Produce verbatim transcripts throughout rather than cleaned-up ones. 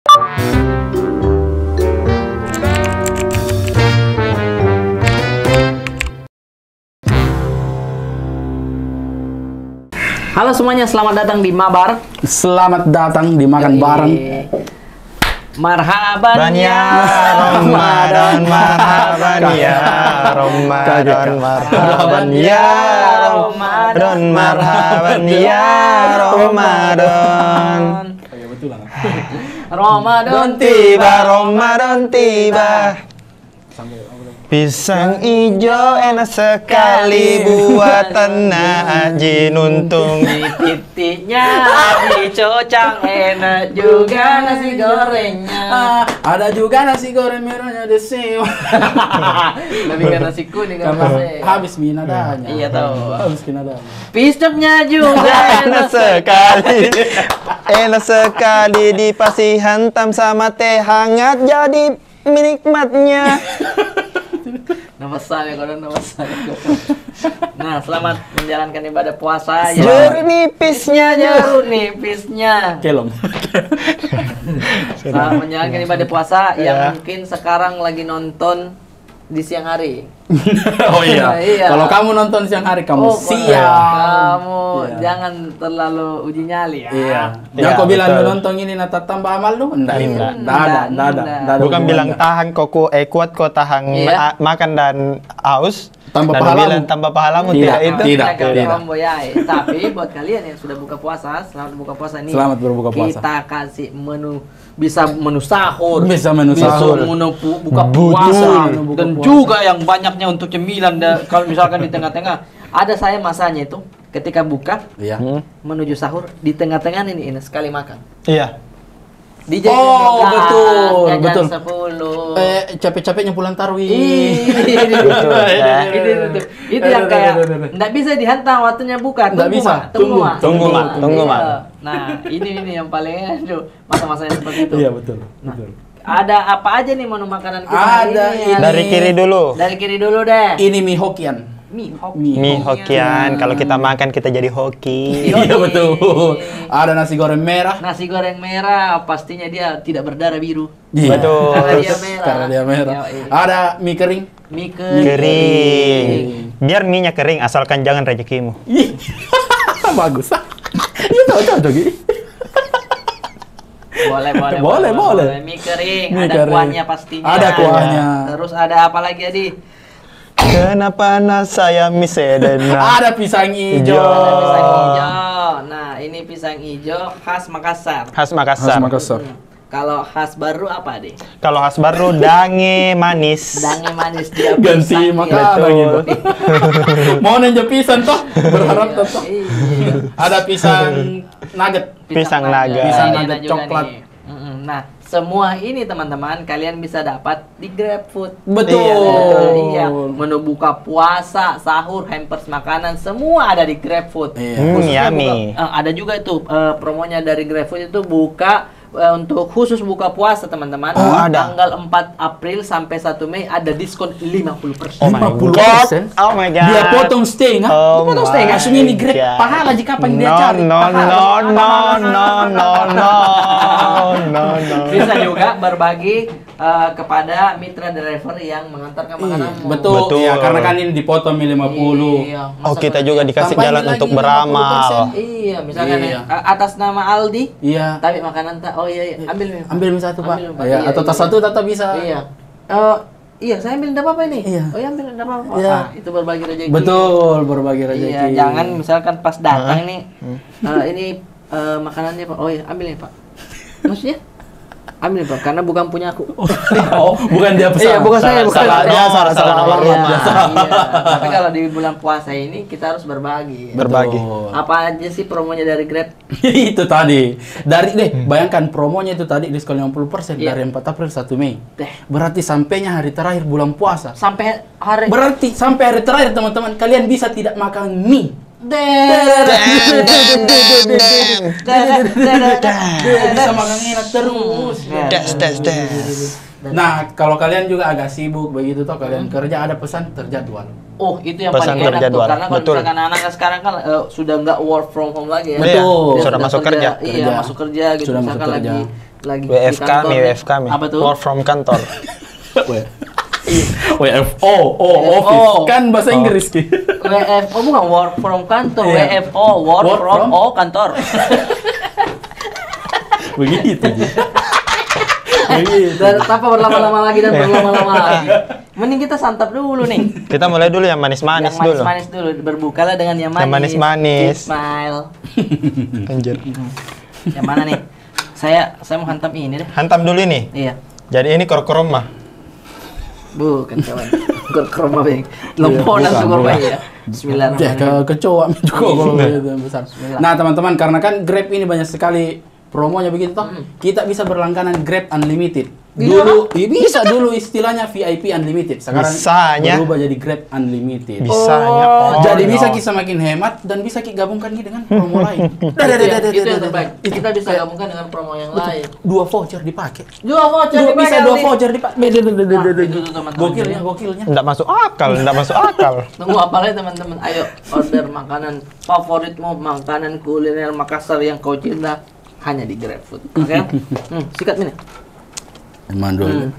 Halo semuanya, selamat datang di Mabar. Selamat datang di Makan Bareng. Marhaban ya Ramadan, marhaban ya Ramadan, marhaban ya Ramadan, marhaban ya Ramadan. Ramadan tiba, Ramadan tiba. Pisang ijo enak sekali buatan Nak Haji Nuntung. Titiknya dicocang, enak juga nasi gorengnya. Ah, ada juga nasi goreng merahnya di sini. Lebih ke nasi kuning. Karena habis mi nadanya. Iya, tahu. Habis mi nadanya. Pisangnya juga enak sekali. Enak sekali dipasi hantam sama teh hangat, jadi menikmatnya. Nama saya, kalau nama saya. Nah, selamat menjalankan ibadah puasa ya. Jeruk nipisnya, jeruk nipisnya. Kelong. Selamat menjalankan ibadah puasa yang mungkin sekarang lagi nonton di siang hari. Oh iya. Iya. Kalau kamu nonton siang hari, kamu sial. Kamu jangan terlalu uji nyali ya. Iya. Jangan kau bilang nonton ini na tatambah amal lu. Ndak, ndak. Ndak ada, ndak ada. Bukan bilang tahan kau, eh, kuat kau tahan makan dan haus. Tambah pahalamu. Tambah pahalamu, tidak itu. Tidak, tidak. Tapi buat kalian yang sudah buka puasa, selamat buka puasa nih. Selamat berbuka puasa. Kita kasih menu, bisa menu sahur, bisa menu sahur, menu buka puasa, dan juga yang banyaknya untuk cemilan. Kalau misalkan di tengah-tengah, ada saya masanya itu ketika buka menuju sahur, di tengah-tengah ini enak sekali makan. Iya. Oh, betul, betul. Sepuluh. Eh, capek-capeknya pulang tarwih. Itu, itu, itu yang kayak ndak bisa dihantam waktunya buka. Ndak bisa. Tunggu, Mak. Tunggu, Mak. Tunggu, Mak. Nah, ini, ini yang paling, aduh, masa-masa yang seperti itu. Iya, betul, betul. Ada apa aja nih menu makanan kita hari ini? Dari kiri dulu. Dari kiri dulu deh. Ini mie Hokian. Mie Hokian. Kalau kita makan, kita jadi hoki. Iya, betul. Ada nasi goreng merah. Nasi goreng merah, pastinya dia tidak berdarah biru. Iya. Betul. Karena dia merah. Karena dia merah. Ada mie kering. Mie kering. Biar mie-nya kering, asalkan jangan rezekimu. Bagus. Iya, tahu, tahu, tahu. Boleh, boleh, boleh, boleh. Mie kering, ada kuahnya pastinya. Ada kuahnya. Terus ada apa lagi, Adi? Kenapa nak saya mie sedena? Ada pisang ijo. Ada pisang ijo. Nah, ini pisang ijo khas Makassar. Khas Makassar. Khas Makassar. Kalau khas baru apa, Adi? Kalau khas baru, dange manis. Dange manis, dia ganti makanan gitu. Mau nanya pisang toh, berharap toh. Ada pisang nugget. Pisang nugget. Pisang nugget coklat. Nah, semua ini, teman-teman, kalian bisa dapat di GrabFood. Betul. Iya, menu buka puasa, sahur, hampers makanan, semua ada di GrabFood. Iya. Ada juga itu, eh, promonya dari GrabFood itu buka, eh, untuk khusus buka puasa, teman-teman. Oh, ada. Tanggal empat April sampai satu Mei ada diskon lima puluh persen. Oh my God. Lima puluh persen? Oh my God. Dia potong setengah. Dia potong setengah. Maksudnya ini Grab pahala ji, kapan dia cari? No, no, no, no, no, no, no. Bisa juga berbagi, eh, kepada mitra driver yang mengantarkan makananmu. Betul. Iya, karena kan ini dipotong lima puluh. Iya. Oh, kita juga dikasih jalan untuk beramal. Iya, misalkan, eh, atas nama Aldi. Iya. Tapi makanan tak, oh iya, iya. Ambil mi, Pak. Ambil mi satu, Pak. Iya, atau tas satu tetap bisa. Iya. Eh, iya, saya ambil, ndak apa-apa ini. Iya. Oh iya, ambil, ndak apa-apa. Iya. Ah, itu berbagi rezeki. Betul, berbagi rezeki. Iya, jangan misalkan pas datang nih, eh, ini, eh, makanannya, Pak. Oh iya, ambil nih, Pak. Maksudnya? Ambil, Pak, karena bukan punya aku. Oh, bukan dia pesan. Iya, bukan saya, bukan. Salah alamat, salah alamat. Iya. Tapi kalau di bulan puasa ini, kita harus berbagi. Berbagi. Betul. Apa aja sih promonya dari Grab? Itu tadi. Dari, deh, bayangkan promonya itu tadi, diskon lima puluh persen dari empat April satu Mei. Berarti sampainya hari terakhir bulan puasa. Sampai hari. Berarti sampai hari terakhir, teman-teman, kalian bisa tidak makan mie. Bisa makan enak terus. Nah, kalau kalian juga agak sibuk begitu toh, kalian kerja, ada pesan terjadwal. Oh, itu yang paling enak tuh, karena kalau misalkan anak-anak sekarang kan, eh, sudah nggak work from home lagi ya. Betul. Dia sudah masuk kerja. Iya, masuk kerja gitu. Sudah masuk kerja. Misalkan lagi lagi di kantor nih. W F K mi, W F K mi. Apa tuh? Work from kantor. W F O, O, office. Kan bahasa Inggris ki. W F O bukan work from kantor, W F O, work from, O, kantor. Begitu ji. Begitu. Dan tanpa berlama-lama lagi, dan berlama-lama lagi. Mending kita santap dulu nih. Kita mulai dulu yang manis-manis dulu. Yang manis-manis dulu. Berbukalah dengan yang manis. Yang manis-manis. Smile. Anjir. Yang mana nih? Saya, saya mau hantam ini deh. Hantam dulu ini. Iya. Jadi ini kor-, koroma. Bukan, kawan. Kor-, koroma, Bang. Iya, lemponan bukan, tuh koroma, bukan. Ya. Bismillahirrahmanirrahim. Ke, kecoa juga kalau gitu besar. Bismillah. Nah, teman-teman, karena kan Grab ini banyak sekali promonya begitu toh. Hmm. Kita bisa berlangganan Grab Unlimited. Iya. Dulu, i-, bisa dulu istilahnya V I P Unlimited. Sekarang berubah jadi Grab Unlimited. Bisanya. Oh. Jadi bisa ki semakin hemat dan bisa ki gabungkan ki dengan promo lain. Dah, dah, dah, dah, dah, dah, dah. Itu yang terbaik. Kita bisa gabungkan dengan promo yang lain. Dua voucher dipakai. Dua voucher dipakai. Dua, bisa dua voucher dipakai. Dah, dah, dah, dah, dah. Nah, itu tuh, teman-teman. Gokilnya, gokilnya. Nggak masuk akal, nggak masuk akal. Tunggu apa lagi, teman-teman? Ayo, order makanan favoritmu, makanan kuliner Makassar yang kau cinta. Hanya di GrabFood. Oke? Hmm, sikat ini. Yang mana dulu? Hmm.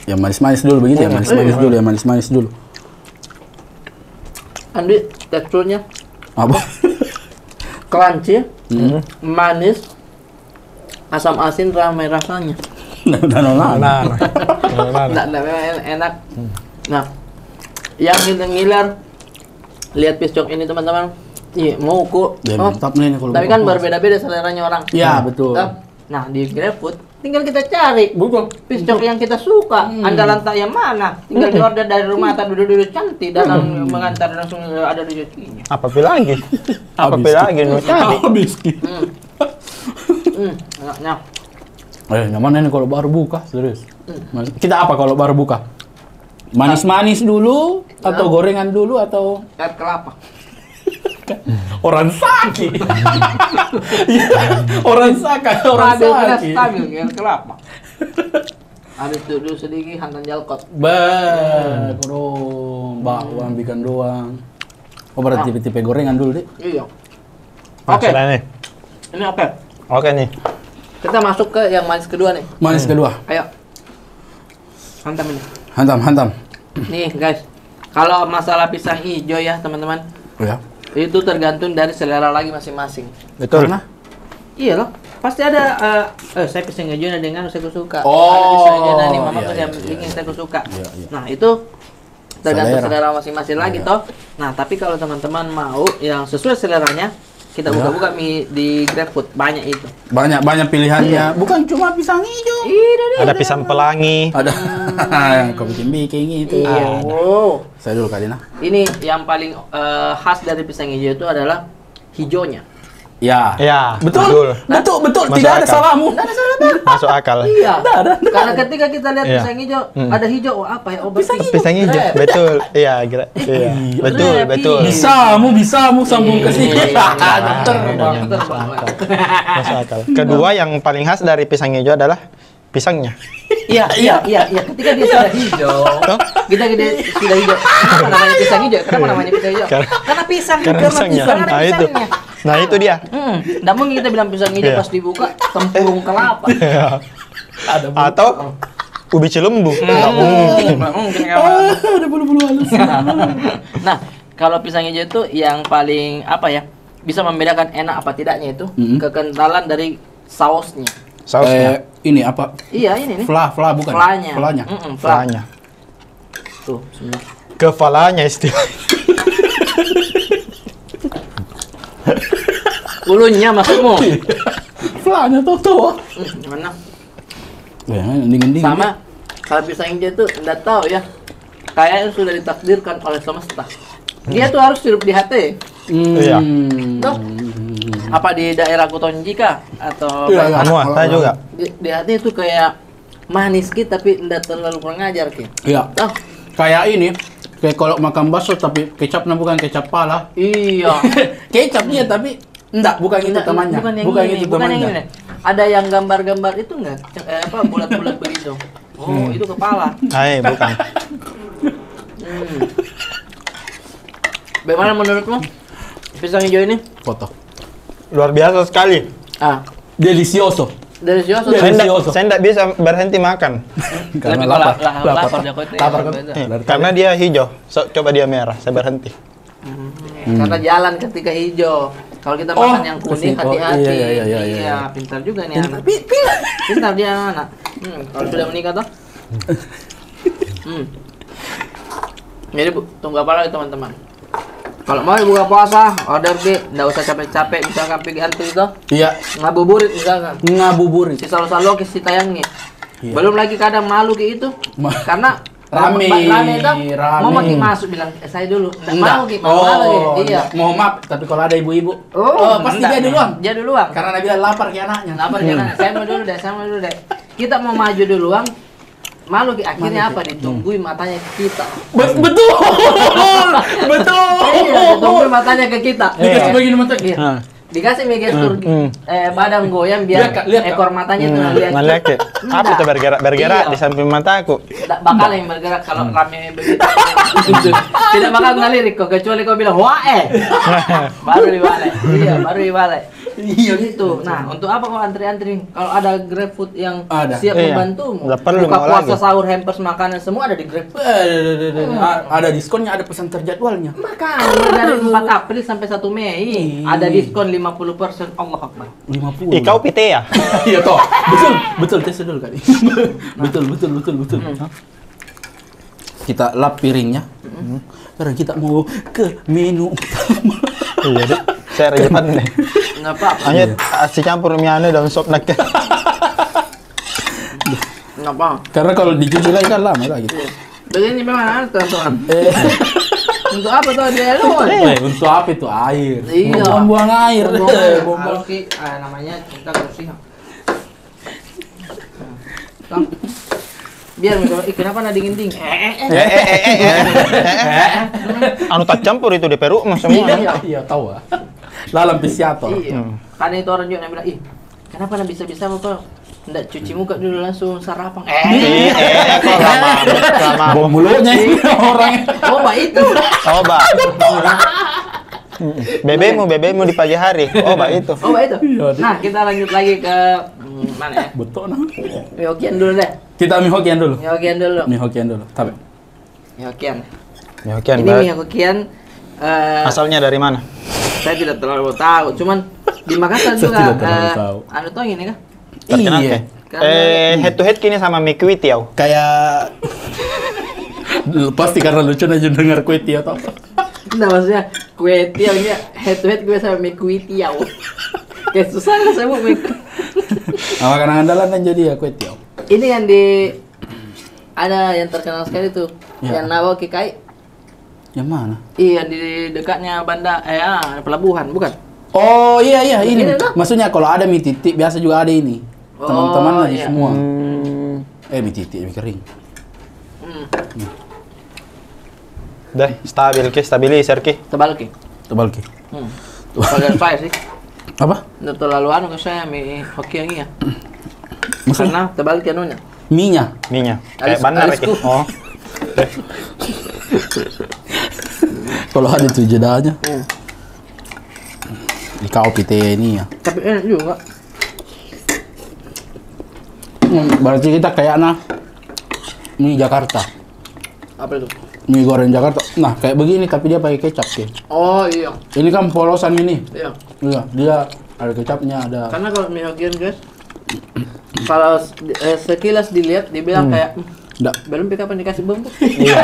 Yang manis-manis dulu begitu, yang manis-manis dulu, yang manis-manis dulu. Andi, teksturnya apa? Crunchy, hmm, manis, asam asin, ramai rasanya. Nah, nah, nah. Benar. Benar. Nggak, nggak, memang en-, enak. Hmm. Nah, yang ngiler-ngiler, lihat piscok ini, teman-teman. Ih, mau ku. Ya, oh, mantap nih, kalau tapi kan berbeda-beda seleranya orang. Ya, betul. Toh? Nah, di GrabFood tinggal kita cari, betul, piscok yang kita suka. Hmm. Andalan tak yang mana? Tinggal diorder dari rumah, tak duduk-duduk cantik, datang mengantar, langsung ada rezekinya. Apa pi lagi? Apa pi lagi mau cari? Habis. Hmm. Hmm, enaknya. Eh, nyaman ini kalau baru buka, serius. Hmm. Kita apa kalau baru buka? Manis-manis dulu, atau gorengan dulu, atau air kelapa? Orang sakit. Iya, orang sakit, orang sakit. Stabil, air kelapa. Habis duduk sedikit, hantam jalkot. Bah, kodong. Bakwan, ikan doang. Oh, berarti tipe-tipe gorengan dulu, Dik? Iya. Oke. Ini oke. Oke nih. Kita masuk ke yang manis kedua nih. Manis kedua. Ayo. Hantam ini. Hantam, hantam. Nih, guys. Kalau masalah pisang hijau ya, teman-teman. Iya. Itu tergantung dari selera lagi masing-masing. Betul. Karena? Iya loh. Pasti ada, eh, eh, saya pisang hijau dengan saya suka. Oh, ada pisang hijau dari mama yang bikin saya suka. Iya, iya. Nah, itu tergantung selera masing-masing lagi toh. Nah, tapi kalau teman-teman mau yang sesuai seleranya, kita buka-buka mi di GrabFood, banyak itu. Banyak, banyak pilihannya. Iya. Bukan cuma pisang hijau. Iya, ada pisang pelangi. Ada. Kau bikin-bikin itu. Iya. Wow. Saya dulu kali nah. Ini yang paling, eh, khas dari pisang hijau itu adalah hijaunya. Ya. Ya, betul. Betul, betul. Tidak ada salahmu. Tidak ada salah, Bang. Masuk akal. Iya. Tidak ada, tidak ada. Karena ketika kita lihat pisang hijau, ada hijau, oh, apa ya? Oh, berarti pisang hijau. Betul. Iya, kira. Iya. Betul, betul. Bisamu, bisamu sambung ke sini. Iya, iya, iya. Dokter. Masuk akal. Kedua yang paling khas dari pisang hijau adalah pisangnya. Iya, iya, iya, iya. Ketika dia sudah hijau, kita gede sudah hijau. Kenapa namanya pisang hijau? Kenapa namanya pisang hijau? Karena pisang. Karena pisangnya. Nah, itu. Nah, itu dia. Mm-mm. Nggak mungkin kita bilang pisang hijau pas dibuka, tempurung kelapa. Iya. Atau ubi cilembu. Nggak mungkin. Nggak mungkin, kawan. Ada bulu-bulu halus. Nah, kalau pisang hijau itu yang paling, apa ya, bisa membedakan enak apa tidaknya itu kekentalan dari sausnya. Sausnya. Eh, ini apa? Iya, ini nih. Fla, fla bukan? Flanya. Flanya. Mm-mm, fla. Flanya. Tuh, bismillah. Kepalanya istilah. Ulunya maksudmu? Flanya tuh, tuh. Hmm, mana? Ya, dingin-dingin. Sama, kalau pisang hijau tuh nggak tahu ya. Kayaknya sudah ditakdirkan oleh semesta. Dia tuh harus hidup di H T. Hmm. Iya. Toh? Apa di daerah Kutonji kah? Atau iya, iya. Semua, saya juga. Di, di H T itu kayak manis ki, tapi ndak terlalu kurang ajar ki. Iya. Toh? Kayak ini, kayak kalau makan bakso tapi kecapnya bukan kecap pala. Iya. Kecap iya, tapi ndak, bukan itu temannya. Bukan yang ini, bukan yang ini. Ada yang gambar-gambar itu nggak? Eh, apa, bulat-bulat begitu. Oh, itu kepala. Hai, bukan. Hmm. Bagaimana menurutmu pisang hijau ini? Foto. Luar biasa sekali. Ah. Delicioso. Dari Sioso. Saya ndak, saya ndak bisa berhenti makan. Karena lapar. Lapar, lapar, lapar, kan? Iya, karena dia hijau. So, coba dia merah, saya berhenti. Hmm. Karena jalan ketika hijau. Kalau kita makan yang kuning, hati-hati. Oh, iya, iya, iya, iya. Iya, pintar juga nih anak. Pintar, pintar. Pintar dia anak. Hmm, kalau sudah menikah toh. Hmm. Jadi, Bu, tunggu apa lagi, teman-teman? Kalau mau buka puasa, order ki, ndak usah capek-capek, misalkan pergi antri toh. Iya. Ngabuburit misalkan. Ngabuburit. Si salo-salo ki, si tayangi. Iya. Belum lagi kadang malu ki itu. Karena rame, rame toh. Mau maki masuk bilang, "Eh, saya dulu." Ndak mau ki, malu ki. Iya. Mohon maaf, tapi kalau ada ibu-ibu, oh, pasti dia duluan. Dia duluan. Karena dia bilang lapar ki anaknya. Lapar ki anaknya. "Saya mau dulu deh, saya mau dulu deh." Kita mau maju duluan, malu ki, akhirnya apa? Ditunggui matanya ke kita. Betul. Betul. Iya, ditunggui matanya ke kita. Dikasih begini mata. Iya. Dikasih mi gestur, eh, badan goyang biar ekor matanya tuh ngeliat. Ngeliat ki. Apa itu bergerak-bergerak di samping mataku? Tidak bakal yang bergerak kalau rame begitu. Tidak bakal ngelirik kau, kecuali kau bilang, "Wah, eh." Baru dibalik. Iya, baru dibalik. Iya, gitu. Nah, untuk apa kau antri-antri? Kalau ada GrabFood yang siap membantumu. Nggak perlu mau lagi. Buka puasa, sahur, hampers, makanan, semua ada di GrabFood. Ada, ada, ada, ada. Ada diskonnya, ada pesan terjadwalnya. Makanya, dari empat April sampai satu Mei, ada diskon lima puluh persen. Allahu Akbar. Lima puluh. Ih, kau pite ya? Iya, toh. Betul, betul, tes dulu kali. Betul, betul, betul, betul. Kita lap piringnya. Sekarang kita mau ke menu utama. Iya, deh. Saya ada depan nih. Nggak apa-apa. Hanya asi campur mi anu dalam sop nak. Nggak apa. Karena kalau dicuci lagi kan lama lagi. Iya. Jadi ini memang anu, teman-teman. Untuk apa tuh dia lu? Eh, untuk apa itu air? Iya. Buang-buang air. Buang-buang air. Buang-buang. Harus ki, ah, namanya kita kebersihan. Biar mereka, "Ih, kenapa na dingin-dingin?" Eh, eh, eh. Anu tak campur itu di Peru mah semua. Iya, iya, tahu ah. Lalam pisiator. Iya. Karena itu orang juga yang bilang, "Ih, kenapa na bisa-bisa apa ndak cuci muka dulu langsung sarapan?" Eh, eh, eh, kok lama, lama. Bau mulutnya ini orang. Coba itu. Coba. Bebemu, bebemu di pagi hari. Oh, baik itu. Oh, baik itu. Iya, nah, kita lanjut lagi ke, hmm, mana ya? Betul, nah. Mi Hokkien dulu deh. Kita mi Hokkien dulu. Mi Hokkien dulu. Mi Hokkien dulu. Tapi. Mi Hokkien. Mi Hokkien. Ini mi Hokkien, eh, asalnya dari mana? Saya tidak terlalu tahu. Cuman di Makassar juga, eh, anu toh ini kah? Terkenal kah? Iya. Eh, head to head ki ini sama mi kway teow. Kayak pasti karena lucu aja dengar kway teow atau apa. Nggak, maksudnya kway teow ini head to head gue sama mi kway teow. Kayak susah lah sebut mi. Nah, makanan andalan kan jadi ya kway teow. Ini yang di, ada yang terkenal sekali tuh, yang nawa ki kai. Yang mana? Iya, di dekatnya bandar, eh, ah, pelabuhan, bukan? Oh, iya, iya, ini. Ini toh? Maksudnya kalau ada mi titik, biasa juga ada ini. Teman-teman lagi semua. Eh, mi titik, mi kering. Dah, stabil ki, stabilizer ki. Tebal ki. Tebal ki. Kalau saya sih. Apa? Nggak terlalu anu ke saya, mi Hokkien ya. Maksudnya? Karena tebal ki anunya. Minya. Minya. Kayak bandar ki. Oh. Kalau ada tuh jedanya. Di kau pite ini ya. Tapi enak juga. Berarti kita kayak nah mi Jakarta. Apa itu? Mi goreng Jakarta. Nah, kayak begini tapi dia pakai kecap ki. Oh, iya. Ini kan polosan ini. Iya. Iya, dia ada kecapnya, ada. Karena kalau mi Hokkien, guys, kalau, eh, sekilas dilihat, dibilang kayak, "Hmm, belum pi kapan dikasih bumbu?" Iya.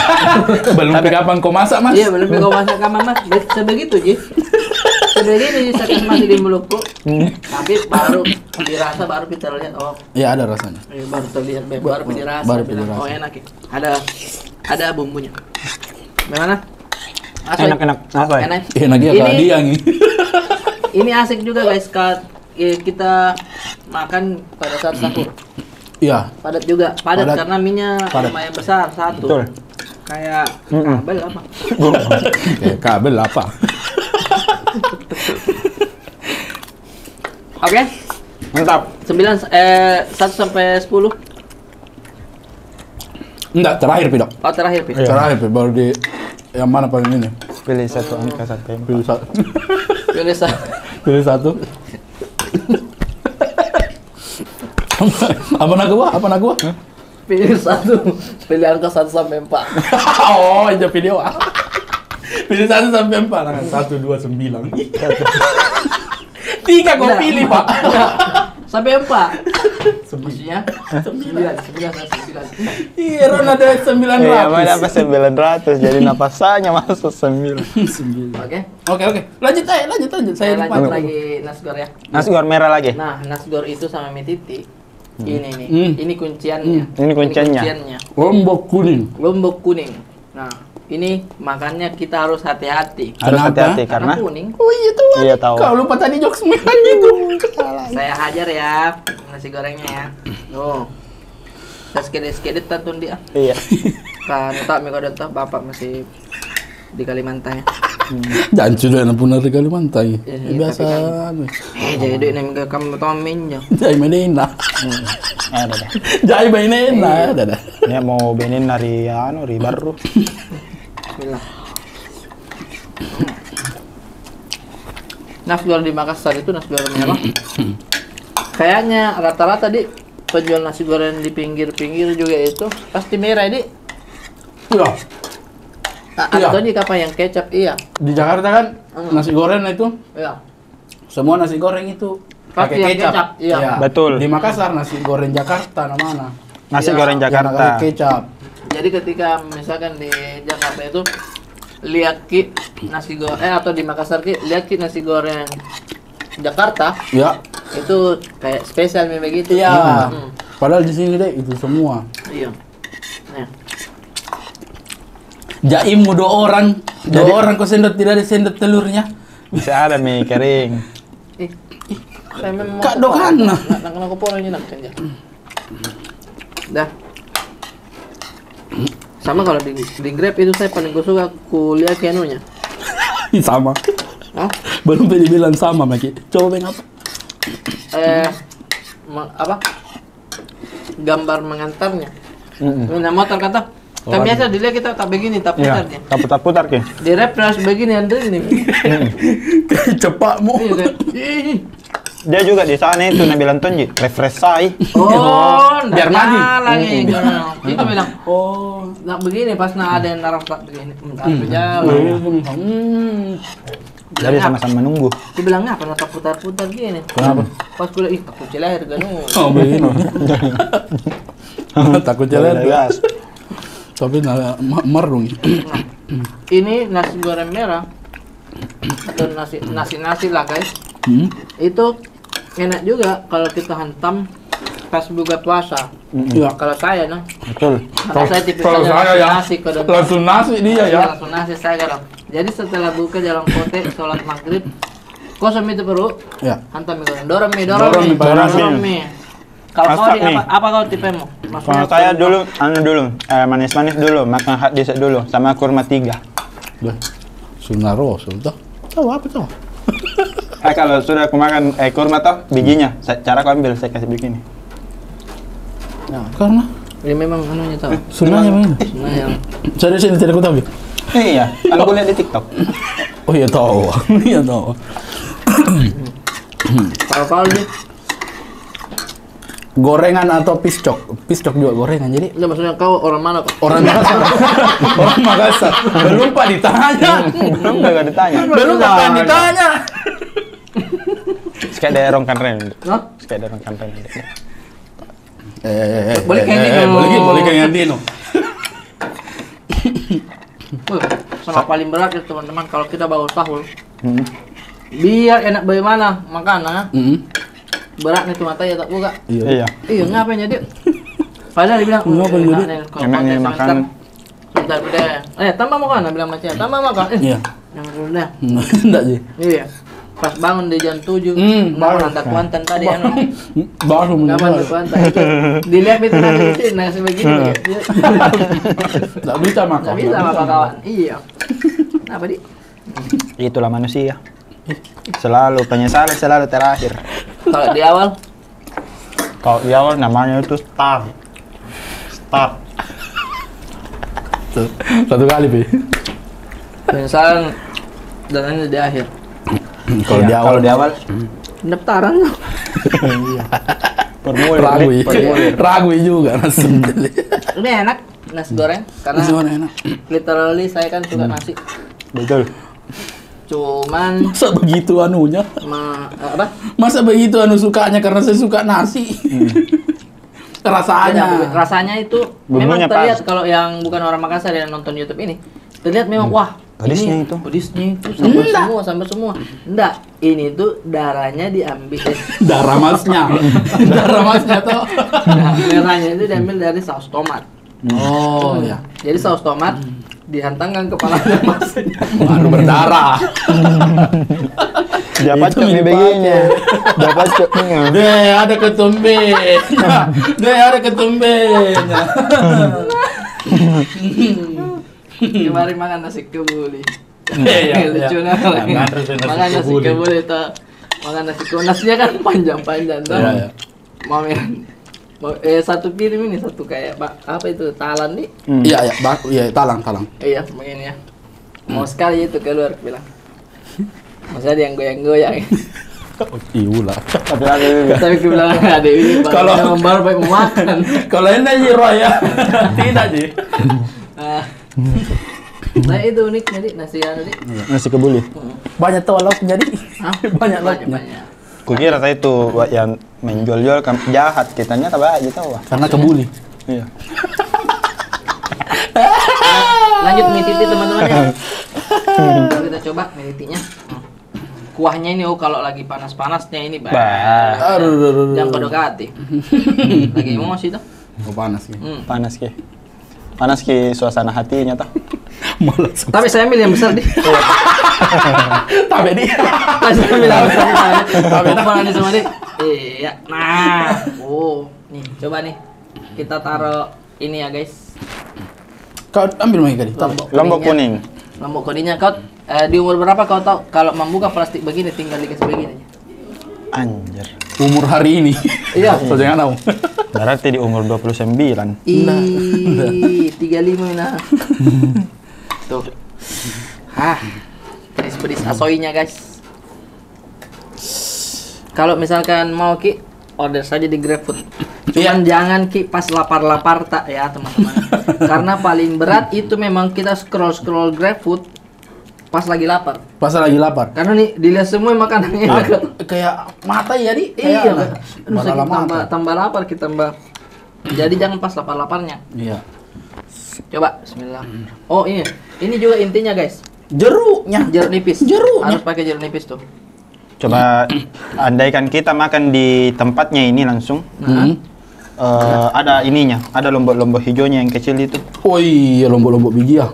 Belum pi kapan kau masak, Mas? Iya, belum pi kau masak kapan, Mas? Sebegitu ji. Sebegini ji, saya masih di mulutku. Tapi baru dirasa, baru kita lihat, oh. Iya, ada rasanya. Iya, baru terlihat, baru dirasa. Baru dirasa. Oh, enak ya. Ada, ada bumbunya. Bagaimana? Enak, enak. Enak. Enak ya, kalau dia nih. Ini asik juga, guys, kalau, eh, kita makan pada saat sahur. Iya. Padat juga, padat karena minya lumayan besar, satu. Betul. Kayak kabel apa? Kayak kabel apa? Oke. Mantap. Sembilan, eh, satu sampai sepuluh. Enggak, terakhir pi dok. Oh, terakhir pi. Iya. Terakhir pi, baru di yang mana paling ini? Pilih satu angka sampai empat. Pilih satu. Pilih sa-, pilih satu. Apa nak gua? Apa nak gua? Pilih satu. Pilih angka satu sampai empat. Oh, itu video. Pilih satu sampai empat. Nah, satu, dua, sembilan. Tiga kau pilih, Pak. Sampai empat. Maksudnya? Sembilan. Sembilan, sembilan, sembilan. Iya, Ron ada sembilan ratus. Iya, mana dapat sembilan ratus, jadi napasanya masuk sembilan. Sembilan. Oke. Oke, oke. Lanjut, ayo, lanjut, lanjut. Saya lupa. Lanjut lagi nasgor ya. Nasgor merah lagi. Nah, nasgor itu sama mie titi. Ini nih, ini kunciannya. Ini kunciannya. Lombok kuning. Lombok kuning. Nah, ini makanya kita harus hati-hati. Harus hati-hati karena kuning. Oh iya tahu. Iya tahu. Kau lupa tadi jokes merah gitu. Saya hajar ya nasi gorengnya ya. Tuh. Saya sekedet-sekedet tantun dia. Iya. Kan tak mereka udah tahu bapak masih di Kalimantan ya. Jangan sudah nak punah di Kalimantan ya. Biasa. Eh, jadi duit ni mereka kamu tahu minyak. Jai menena. Ada dah. Jai menena, ada dah. Ini mau benin dari anu, dari baru. Bismillah. Nasgor di Makassar itu nasgor merah. Kayaknya rata-rata di penjual nasi goreng di pinggir-pinggir juga itu pasti merah di. Iya. Atau di kapal yang kecap, iya. Di Jakarta kan nasi goreng itu. Iya. Semua nasi goreng itu pakai kecap. Iya. Betul. Di Makassar nasi goreng Jakarta namanya. Nasi goreng Jakarta. Pakai kecap. Jadi ketika misalkan di Jakarta itu lihat ki nasi goreng, eh, atau di Makassar ki lihat ki nasi goreng Jakarta. Iya. Itu kayak spesial memang begitu. Iya. Padahal di sini deh itu semua. Iya. Nah. Jaimmu dua orang, dua orang kau sendok, tidak ada sendok telurnya. Bisa ada mie kering. Eh, saya memang Kak Dokana. Nak kena kopor ini nak kerja. Dah. Sama kalau di, di Grab itu saya paling kusuka kulihat ki anunya. Ih, sama. Hah? Belum tadi bilang sama, Maki. Coba main apa? Eh, apa? Gambar mengantarnya. Nah, motor kata. Kan biasa dilihat kita tak begini, tak putar dia. Tak putar-putar ki. Di refresh begini, Andre ini. Cepat mu. Iya, kayak, ih. Dia juga di sana itu, Nabilan Tonji, refresh saya. Oh, biar maju lagi. Itu bilang, oh, nak begini, pas nak ada yang narap tak begini. Jadi sama-sama nunggu. Dia bilang, "Ngapa nak putar-putar gini?" Kenapa? Pas kuliah, "Ih, takut celahir kan." Oh, begini. Takut celahir. Tapi nah, marung. Ini nasi goreng merah atau nasi, nasi-nasi lah, guys. Itu enak juga kalau kita hantam pas buka puasa. Iya. Kalau saya, nah. Betul. Kalau saya tipikalnya langsung nasi, langsung nasi dia ya. Langsung nasi saya kalau. Jadi setelah buka dalam kote, sholat maghrib, kosong itu perut. Iya. Hantam mi, dorong mi, dorong mi, dorong mi. Kalau kau di apa, apa kau tipemu? Maksudnya kalau saya dulu, anu dulu, eh, manis-manis dulu, makan hot dessert dulu, sama kurma tiga. Sunnah Rasul toh. Tahu apa toh? Eh, kalau sudah aku makan, eh, kurma toh, bijinya, cara aku ambil, saya kasih begini. Karena? Ini memang anunya toh. Sunnahnya memang. Sunnahnya. Saya di sini tidak kutahui. Iya, aku lihat di TikTok. Oh iya tahu. Iya tahu. Kalau kau di Gorengan atau piscok? Piscok juga gorengan, jadi. Enggak, maksudnya kau orang mana kau? Orang Makassar. Orang Makassar. Belum pak ditanya. Belum pak ditanya. Belum pak ditanya. Sekadar rongkan ren. Hah? Sekadar rongkan ren. Eh, eh, eh, boleh kayak gini, boleh kayak gini. Wih, sama paling berat ya teman-teman kalau kita bawa sahur. Biar enak bagaimana makanan. Berat nih tuh mata ya tak buka. Iya. Iya, ngapain jadi? Padahal dia bilang, "Ngapain jadi? Enak nih makan." Sebentar deh. Eh, tambah makan, bilang macam, "Tambah makan." Eh, iya. Jangan dulu dah. Enggak sih. Iya. Pas bangun di jam tujuh, hmm, baru ada kuantan tadi, anu. Baru mendengar. Ada kuantan itu. Dilihat itu nasi, nasi begini. Enggak bisa makan. Enggak bisa makan, kawan. Iya. Apa di? Itulah manusia. Selalu penyesalan selalu terakhir. Kalau di awal, kalau di awal namanya itu start. Start. Satu kali, Pi. Penyesalan dan ini di akhir. Kalau di awal, kalau di awal pendaftaran. Iya. Formulir, Ragu, Dik, iya. Formulir. Ragu juga nasi. Ini enak, nasi goreng, karena Nasi goreng enak. Literally saya kan suka nasi. Betul. Cuman Masa begitu anunya? Ma-, apa? Masa begitu anu sukanya karena saya suka nasi? Rasanya. Beda, beda. Rasanya itu memang Bumbunya terlihat pas. Kalau yang bukan orang Makassar yang nonton YouTube ini, terlihat memang, wah, Pedisnya ini itu. Pedisnya itu, sambar semua, sambar semua. Ndak, ini tuh darahnya diambil, eh. Darah masnya. Darah masnya tuh. Nah, merahnya itu diambil dari saus tomat. Oh, ya. Jadi saus tomat dihantangkan kepalanya masnya. Baru berdarah. Dia pacok mi begini. Dia pacok mi. Deh, ada ketumbenya. Deh, ada ketumbenya. Kemarin makan nasi kebuli. Iya, iya. Lucu nah. Makan nasi kebuli. Makan nasi kebuli toh. Makan nasi kebuli. Nasinya kan panjang-panjang toh. Iya, iya. Mau yang, mau, eh, satu piring ini, satu kayak, apa itu, talan nih? Iya, iya, talang, talang. Iya, begini ya. Mau sekali itu keluar, bilang. Masih ada yang goyang-goyang. Tapi aku bilang, "Ada ini, kalau baru baik mau makan." Kalau ini ji, Roy, ya. Tidak ji. Nah, itu unik jadi nasi anu, Dik. Nasi kebuli. Banyak tau lauknya, Dik. Hah? Banyak lauknya. Banyak. Kukira tadi tuh yang menjual-jual kan jahat, ternyata baik ji tau. Karena kebuli. Iya. Lanjut mi titi, teman-teman, ya. Kita coba mi titinya. Kuahnya ini, oh, kalau lagi panas-panasnya ini, bah. Aduh, aduh, aduh. Jangan kau dekati. Lagi emosi tuh. Oh, panas ya. Panas ki. Panas ki suasana hatinya toh. Malas. Tapi saya ambil yang besar, Dik. Tapi, Dik. Tapi saya ambil yang besar. Tapi, Dik. Apa lagi sama, Dik? Iya. Nah. Oh, nih, coba nih. Kita taruh ini ya, guys. Kau ambil lagi kali. Lombok kuningnya. Lombok kuningnya kau, eh, di umur berapa kau tahu kalau membuka plastik begini tinggal dikasih begini? Anjir. Umur hari ini. Iya. Berarti di umur dua puluh sembilan. Ih, tiga lima nah. Tuh. Hah. Pedis-pedis asoinya, guys. Kalau misalkan mau ki, order saja di GrabFood. Cuman jangan ki pas lapar-lapar tak ya, teman-teman. Karena paling berat itu memang kita scroll-scroll GrabFood pas lagi lapar. Pas lagi lapar. Karena nih dilihat semua makanannya. Kayak mata ya, Dik? Iya. Aduh, tambah, tambah lapar kita, tambah. Jadi jangan pas lapar-laparnya. Iya. Coba, bismillah. Oh, iya. Ini juga intinya, guys. Jeruknya. Jeruk nipis. Jeruknya. Harus pakai jeruk nipis tuh. Coba andaikan kita makan di tempatnya ini langsung, eh, ada ininya, ada lombok-lombok hijaunya yang kecil itu. Oh iya, lombok-lombok biji ya.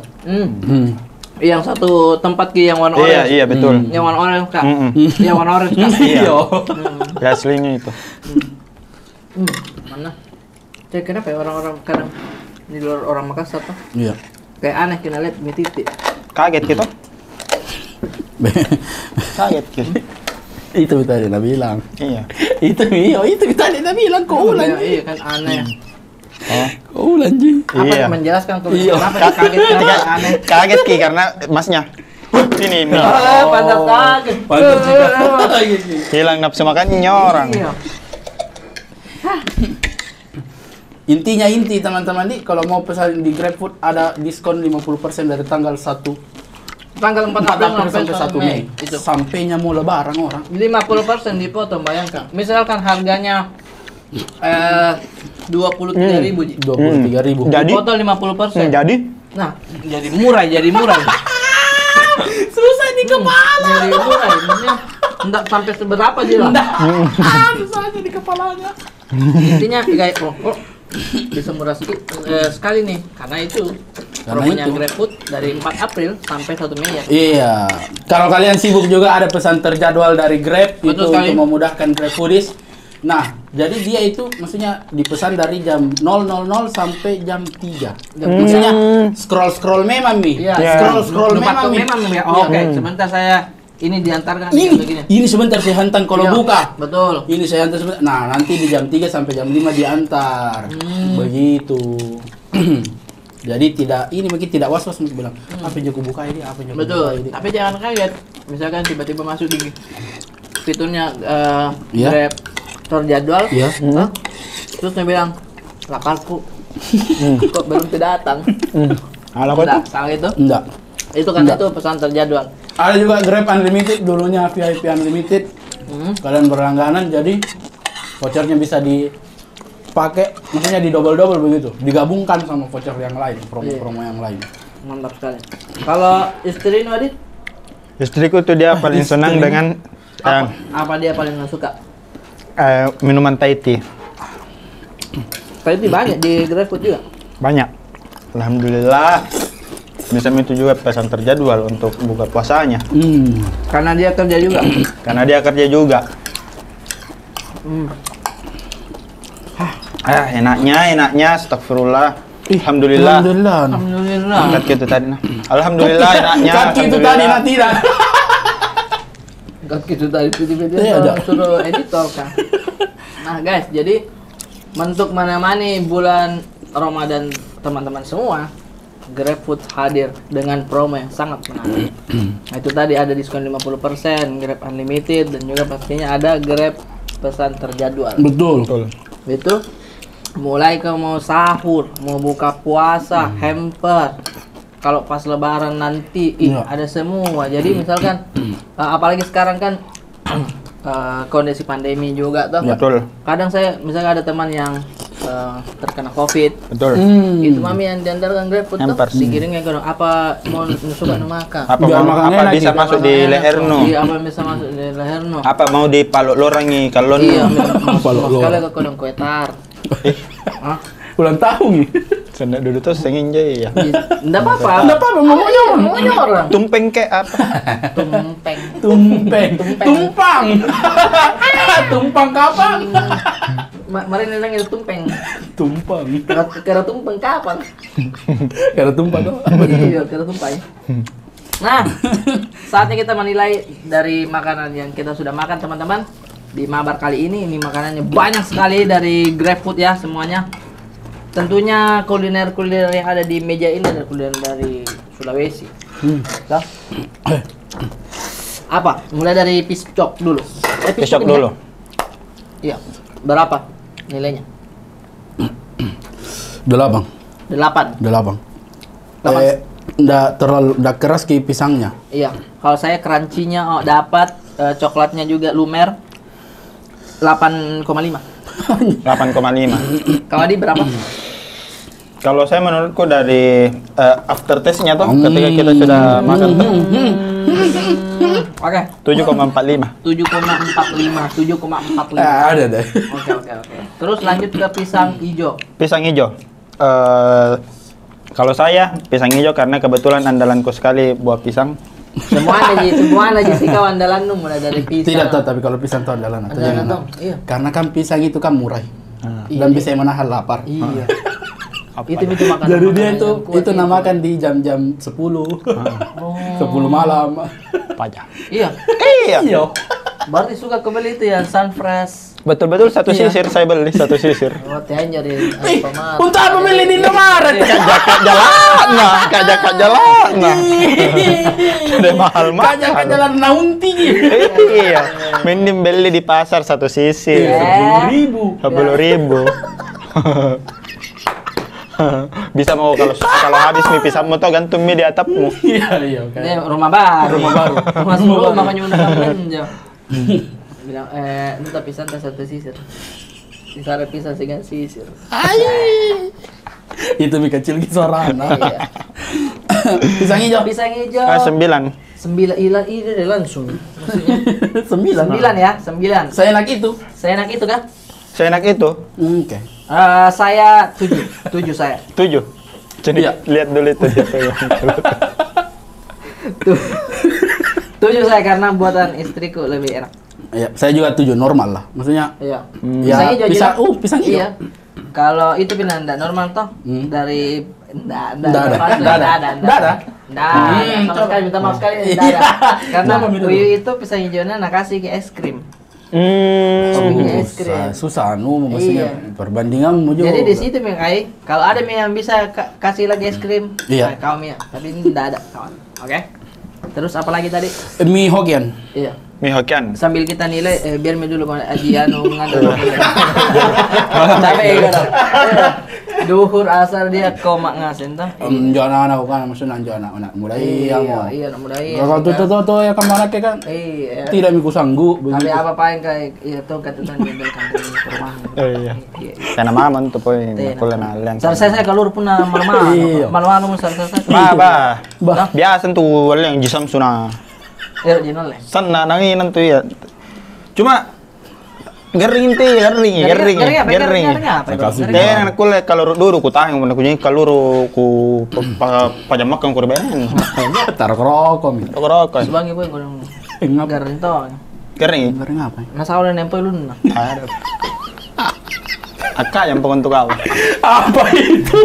Yang satu tempat ki yang warna orange. Iya, iya, betul. Yang warna orange, Kak. Yang warna orange, Kak. Iya. Aslinya itu. Mana? Saya kenapa ya orang-orang kadang di luar orang Makassar tuh? Iya. Kayak aneh kena lihat mi titi. Kaget kita. Kaget kita. Itu tadi na bilang. Iya. Itu mi, itu tadi na bilang, kau ulang. Iya, iya kan aneh. Kau ulang ji. Apa menjelaskan kalau kenapa kaget, kenapa aneh? Kaget ki karena masnya. Ini, ini. Ah, pantas kaget. Pantas juga. Hilang nafsu makannya orang. Iya. Intinya inti, teman-teman, di kalau mau pesan di GrabFood ada diskon lima puluh persen dari tanggal satu, tanggal empat April sampai satu Mei. Itu. Sampainya mau lebaran orang. Lima puluh persen dipotong, bayangkan. Misalkan harganya, eh, dua puluh tiga ribu ji. Dua puluh tiga ribu. Jadi? Dipotong lima puluh persen. Jadi? Nah, jadi murah, jadi murah. Susah di kepala. Jadi murah, maksudnya. Ndak sampai seberapa ji lah. Ndak. Susah di kepalanya. Intinya, guys, oh, oh, bisa murah sedikit, eh, sekali nih, karena itu promonya GrabFood dari empat April sampai satu Mei ya. Iya. Kalau kalian sibuk juga, ada pesan terjadwal dari Grab itu untuk memudahkan GrabFoodies. Nah, jadi dia itu maksudnya dipesan dari jam nol nol nol sampai jam tiga. Maksudnya scroll-scroll memang nih. Iya. Scroll-scroll memang nih. Oke, sebentar saya Ini diantarkan ini, ini sebentar saya hantar kalau buka. Betul. Ini saya hantar sebentar. Nah, nanti di jam tiga sampai jam lima diantar. Begitu. Jadi tidak, ini mungkin tidak was-was mungkin bilang, "Apa yang aku buka ini? Apa yang aku buka ini?" Betul. Tapi jangan kaget. Misalkan tiba-tiba masuk di fiturnya, eh, Grab. terjadwal. Iya. Hah? Terus dia bilang, "Laparku." Kok belum datang? Ada apa itu? Nggak, kalau itu? Nggak. Itu kan itu pesan terjadwal. Ada juga Grab Unlimited, dulunya V I P Unlimited. Kalian berlangganan, jadi vouchernya bisa dipakai, maksudnya di-double-double begitu, digabungkan sama voucher yang lain, promo-promo yang lain. Mantap sekali. Kalau istri nu, Adit? Istriku tuh dia paling senang dengan, apa, apa dia paling suka? Eh, minuman Thai tea. Thai tea banyak di GrabFood juga? Banyak. Alhamdulillah. Bisa itu juga pesan terjadwal untuk buka puasanya. Karena dia kerja juga? Karena dia kerja juga. Ah, enaknya, enaknya, astagfirullah. Alhamdulillah. Alhamdulillah. Angkat ke itu tadi, nah. Alhamdulillah, enaknya. Angkat ke itu tadi, nah, tidak. Angkat ke itu tadi, tiba-tiba suruh editor, kan. Nah, guys, jadi untuk menemani bulan Ramadan teman-teman semua, GrabFood hadir dengan promo yang sangat menarik. Nah, itu tadi ada diskon lima puluh persen, Grab Unlimited, dan juga pastinya ada Grab pesan terjadwal. Betul. Betul. Itu mulai ke mau sahur, mau buka puasa, hamper. Kalau pas Lebaran nanti, ih, ada semua. Jadi misalkan, eh, apalagi sekarang kan, eh, kondisi pandemi juga toh. Betul. Kadang saya misalnya ada teman yang, eh, terkena covid. Betul. Itu mami yang diantarkan GrabFood toh, dikirimnya ke, apa mau suka nu makan? Apa mau, apa bisa masuk di leher nu? Iya, apa yang bisa masuk di leher nu? Apa mau dipalok lorang ni kalau nu? Iya, mau sekali ke kodong kue tar. Ulang tahun ni. Senda dulu tuh sengin je ya. Ndak apa-apa. Ndak apa-apa, maunya orang. Maunya orang. Tumpeng kek apa? Tumpeng. Tumpeng. Tumpeng. Tumpang. Tumpang kapang. Ma-, mari nenang itu tumpeng. Tumpang. Kera, kera tumpeng kapang. Kera tumpang tuh. Iya, kera tumpeng. Nah, saatnya kita menilai dari makanan yang kita sudah makan, teman-teman. Di mabar kali ini, ini makanannya banyak sekali dari GrabFood ya, semuanya. Tentunya kuliner-kuliner yang ada di meja ini adalah kuliner dari Sulawesi. Toh? Apa? Mulai dari piscok dulu. Eh, piscok ini dulu. Iya. Berapa nilainya? Delapan. Delapan. Delapan. Eh, ndak terlalu, ndak keras ki pisangnya. Iya. Kalau saya crunchy-nya, oh, dapat, eh, coklatnya juga lumer. Delapan koma lima. Delapan koma lima. Kalau di berapa? Kalau saya, menurutku dari, eh, after taste-nya tuh, ketika kita sudah makan tuh. Oke. Tujuh koma empat lima. Tujuh koma empat lima, tujuh koma empat lima. Ah, ada deh. Oke, oke, oke. Terus lanjut ke pisang hijau. Pisang hijau. Eh, kalau saya, pisang hijau karena kebetulan andalanku sekali buah pisang. Semua ada ji, semua ada ji sih kau andalan nu, mulai dari pisang. Tidak tahu, tapi kalau pisang tuh andalan atau jangan. Iya. Karena kan pisang itu kan murah. Dan bisa menahan lapar. Iya. Itu, itu makanan. Jadi dia itu, itu namakan di jam-jam sepuluh. Sepuluh malam. Pajak. Iya. Iya. Berarti suka kau beli itu yang Sunfresh. Betul-betul satu sisir saya beli, satu sisir. Oh, tanya di Alfamart. Untuk apa beli di Indomaret? Kajak-kajak jalan, nah. Kajak-kajak jalan, nah. Udah mahal-mahal. Kajak-kajak jalan naunti. Iya. Mending beli di pasar satu sisir. Sepuluh ribu. Sepuluh ribu. Bisa mau kalau, kalau habis mi pisangmu toh, gantung mi di atapmu. Iya, iya, oke. Rumah baru. Rumah baru. Rumah baru. Makanya udah. Bilang, eh, itu tapi santai satu sisir. Di sana pisang singkat sisir. Itu mi kecil ki suara anak. Iya. Pisang hijau. Pisang hijau. Ah, sembilan. Sembilan, ila, ila deh langsung. Sembilan. Sembilan ya, sembilan. Seenak itu. Seenak itu kah? Seenak itu. Oke. Eh, saya tujuh. Tujuh saya. Tujuh. Jadi, iya, lihat dulu itu siapa yang. Tuh. Tujuh saya karena buatan istriku lebih enak. Iya, saya juga tujuh, normal lah. Maksudnya, iya. Pisang hijau, pisang, uh, pisang hijau. Iya. Kalau itu pindah ndak normal toh? Dari, ndak, ndak, ndak ada. Ndak ada. Ndak ada. Sama sekali, minta maaf sekali, ndak ada. Karena Uyu itu pisang hijaunya nak kasih ke es krim. Hmm. Susah, susah, anu, maksudnya perbandinganmu juga. Jadi di situ mi kai, kalau ada mi yang bisa kasih lagi es krim, iya, kau mi. Tapi ini ndak ada, kawan. Oke. Terus apa lagi tadi? Mi Hokkien. Iya. Mi Hokian. Sambil kita nilai, eh, biar mi dulu, kalau Adi anu, nganu. Capek, kalau. Duhur, asar dia, kau mak ngasen, toh? Em, jana anak kan, maksudnya jana anak, anak muda iya, iya, mau. Iya, anak muda iya. Kalau tuh, tuh, tuh, ya, kamu anak kan? Iya. Tidak mi kusanggup, tapi begitu. Apa paling kayak, iya, tuh, kata tuh, dia bilang, "Kamu ke rumah." Eh, iya. Iya, iya. Karena mama tuh, poin, kuliah na, liang. Selesai, saya keluar pun, nah, malam-malam. Iya. Malam-malam, selesai, saya. Bah, bah. Bah. Biasa tuh, liang, jisam suna. Iya, jino, liang. Sana, nangin tuh, iya. Cuma, Gering ti, gering, gering, gering apa? Gering. Gering apa? Gering. Kayak anak kuliah kalau dulu ku tahan, mana ku jadi kalau ku pa-, pa-, pajam makan ku rebehen. Taruh ke rokok mi. Taruh ke rokok. Sebagai boy, gering. Gering toh. Gering. Gering apa? Nasa udah nempel lu nah. Aduh. Akak yang pengen tuh kau. Apa itu?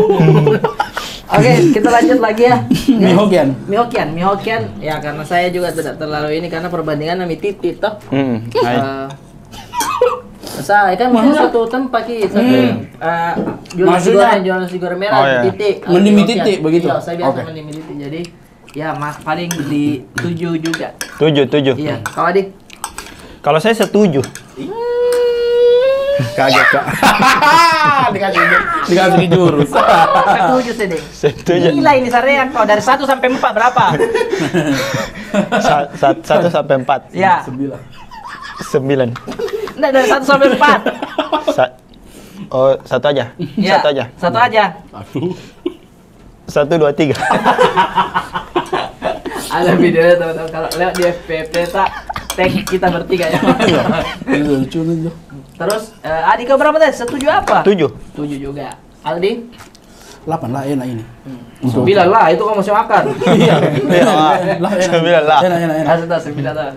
Oke, kita lanjut lagi ya. Mi Hokian. Mi Hokian, mi Hokian. Ya, karena saya juga tidak terlalu ini, karena perbandingan mi titik toh. Hmm, hai. Eh, Sa, ya kan, maksudnya satu tempat ki, satu, eh, jual nasi goreng, jual nasi goreng merah, mi titik. Mending mi titik begitu. Iya, saya biasa mending mi titik. Jadi, ya, paling di tujuh juga. Tujuh, tujuh. Iya, kalau Adi? Kalau saya setuju. Kaget, Kak. Dikasih, dikasih jurus. Setuju, sedih. Setuju. Gila ini, Sarean, kau dari satu sampai empat berapa? Sa-, sa-, satu sampai empat. Ya. Sembilan. Sembilan. Nggak, dari satu sampai empat. Sa-, oh, satu aja. Ya, satu aja. Satu aja. Satu. Satu, dua, tiga. Ada videonya, teman-teman. Kalau lewat di F P P, tak tag kita bertiga ya. Iya, lucu aja. Terus, eh, Adi, kau berapa tadi? Setuju apa? Tujuh. Tujuh juga. Aldi? Delapan lah, enak ini. Hmm. Sembilan lah, itu kau masih makan. Iya. Lah, enak. Sembilan lah. Enak, enak, enak. Ada tak sembilan lah?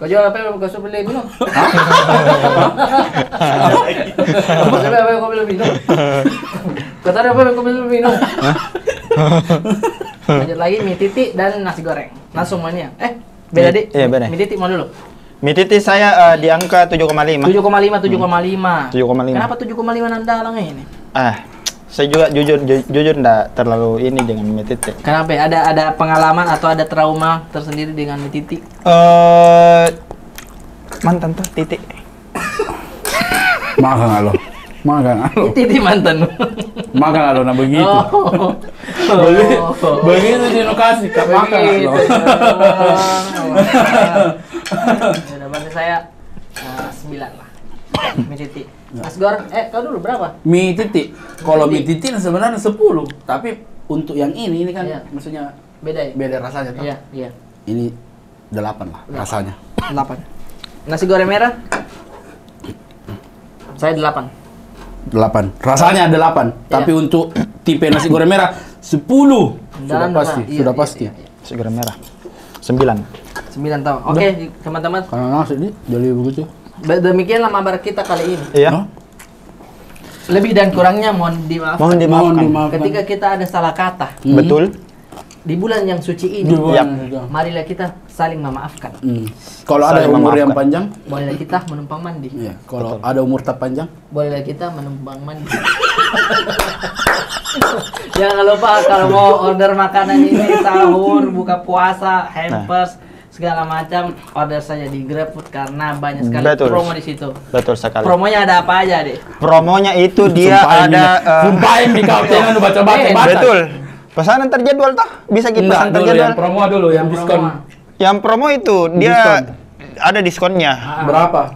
Kau jual apa yang kau suruh beli minum? Hah? Kau suruh apa yang kau beli minum? Kau tadi apa yang kau beli minum? Hah? Lanjut lagi, mi titik dan nasi goreng. Langsung mania. Eh, beda, Dik. Iya, beda. Mi titik mau dulu. Mi titik saya, eh, di angka tujuh koma lima. Tujuh koma lima, tujuh koma lima. Hmm. Tujuh koma lima. Kenapa tujuh koma lima nanda lang ini? Ah, saya juga jujur, ju-, jujur ndak terlalu ini dengan mi titik. Kenapa? Ada, ada pengalaman atau ada trauma tersendiri dengan mi titik? Eh, mantan tuh, titik. Makan alo. Makan alo. Titik mantan. Makan alo, nah begitu. Oh. Begi-, begitu di lokasi, Kak, makan alo. Begitu. Ya udah, berarti saya, eh, sembilan lah. Mi titik. Ya. Mas Gor, eh, kau dulu berapa? Mi titik. Kalau mi titik sebenarnya sepuluh, tapi untuk yang ini, ini kan maksudnya beda ya? Beda rasanya, toh? Iya, iya. Ini delapan lah rasanya. Delapan. Nasi goreng merah? Saya delapan. Delapan. Rasanya delapan. Iya. Tapi untuk tipe nasi goreng merah, sepuluh. Sudah pasti, sudah pasti. Nasi goreng merah. Sembilan. Sembilan tahun. Oke, teman-teman. Karena nasi ini jadi begitu. Demikianlah mabar kita kali ini. Iya. Hah? Lebih dan kurangnya mohon dimaafkan. Mohon dimaafkan. Mohon dimaafkan. Ketika kita ada salah kata. Hmm. Betul. Di bulan yang suci ini, marilah kita saling memaafkan. Hmm. Kalau ada umur yang panjang, bolehlah kita menumpang mandi. Iya, kalau ada umur tak panjang, bolehlah kita menumpang mandi. Jangan lupa kalau mau order makanan ini, sahur, buka puasa, hampers, segala macam, order saja di GrabFood karena banyak sekali promo di situ. Betul sekali. Promonya ada apa aja, Dek? Promonya itu dia ada, eh, sumpahin di kau, jangan baca-baca. Betul. Pesanan terjadwal toh? Bisa kita pesan terjadwal. Yang promo dulu, yang diskon. Yang promo itu dia ada diskonnya. Berapa?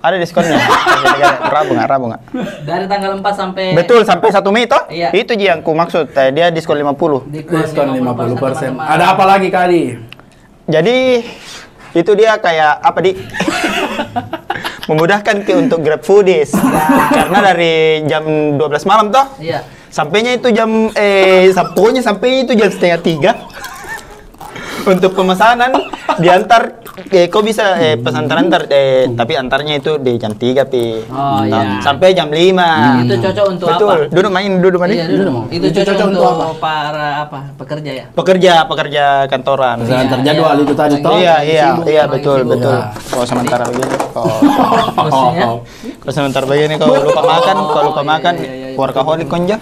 Ada diskonnya. Rabu nggak? Rabu nggak? Dari tanggal empat sampai. Betul, sampai satu Mei toh? Iya. Itu ji yang ku maksud, eh, dia diskon lima puluh. Diskon lima puluh persen. Ada apa lagi, Kak Adi? Jadi, itu dia kayak, apa, Di? Memudahkan ke untuk GrabFoodies. Karena dari jam dua belas malam, toh? Iya. Sampainya itu jam, eh, sa-, pokoknya sampai itu jam setengah tiga. Untuk pemesanan, diantar, eh, kau bisa, eh, pesan terantar, eh, tapi antarnya itu di jam tiga, Pi. Oh, iya. Sampai jam lima. Itu cocok untuk apa? Betul. Duduk main, duduk main. Iya, duduk. Itu cocok untuk para apa? Pekerja ya? Pekerja, pekerja kantoran. Pekerjaan terjadwal itu tadi, toh? Iya, iya, iya, betul, betul. Kalau sementara begini, kalau, kalau sementara begini, kalau lupa makan, kalau lupa makan, workaholic konja.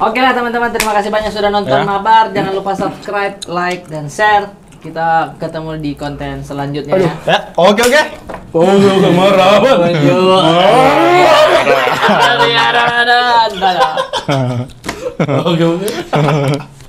Oke lah, teman-teman, terima kasih banyak sudah nonton Mabar. Jangan lupa subscribe, like, dan share. Kita ketemu di konten selanjutnya, ya. Ya, oke, oke. Oke, oke, marah, Bang. Lanjut. Marah. Ada, ada, ada, ada. Oke, oke.